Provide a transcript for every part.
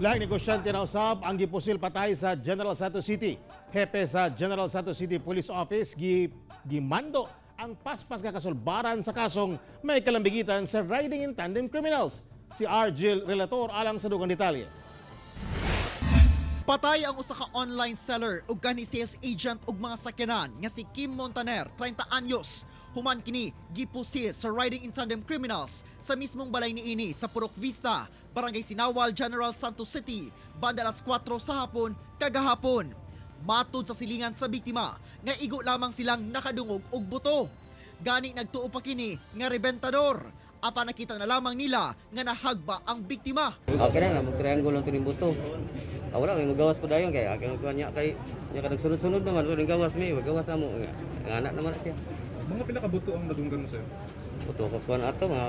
Lahing negosyante na usab ang gipusil patay sa General Santos City. Hepe sa General Santos City Police Office gimando ang paspas nga kasulbaran sa kasong may kalambigitan sa riding in tandem criminals. Si Argel Relator alang sa dugang detalye. Patay ang usa ka online seller ug gani sales agent og mga sakyanan nga si Kim Montaner, 30 anyos. Human kini gipusil sa riding in tandem criminals sa mismong balay niini sa Purok Vista, Barangay Sinawal, General Santos City, banda alas 4 sa hapon kagahapon. Matud sa silingan sa biktima nga igo lamang silang nakadungog og buto. Gani nagtuo pa kini nga rebentador. Apan nakita na lamang nila nga nahagba ang biktima. Okay na, mag-triangle lang ito buto. Ah, wala, may magawas pa dayon kay akin ko niya kay niya kadag sunod-sunod naman ko gawas mi, magawas na mo nga. Nga anak naman na siya. Mga pila ka buto ang nadunggan mo, sir? Buto ko kuan ato mga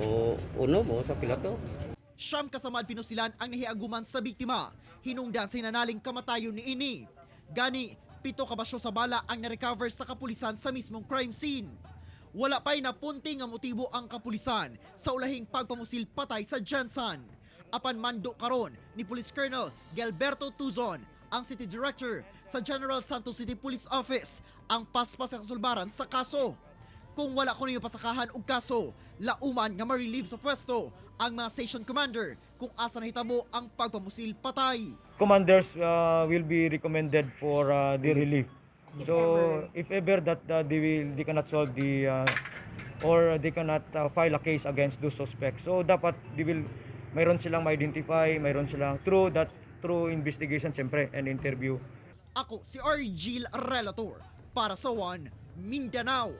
o uno mo sa pila to. 9 kasamad pinusilan ang nahiaguman sa biktima. Hinungdan sa hinanaling kamatayon ni ini. Gani, 7 ka basyo sa bala ang narecover sa kapulisan sa mismong crime scene. Wala pa'y napunti nga motibo ang kapulisan sa ulahing pagpamusil patay sa Jensen. Apan mando karon ni Police Colonel Gilberto Tuzon, ang City Director sa General Santos City Police Office, ang paspas sa kasulbaran sa kaso. Kung wala kuno yung pasakahan og kaso, lauman nga ma-relieve sa pwesto ang mga station commander kung asa nahitabo ang pagpamusil patay. Commanders will be recommended for the relief. So if ever that they cannot solve the or they cannot file a case against those suspects. So dapat they will mayroon silang ma-identify, mayroon silang through investigation siyempre and interview. Ako si Argil Relator para sa One Mindanao.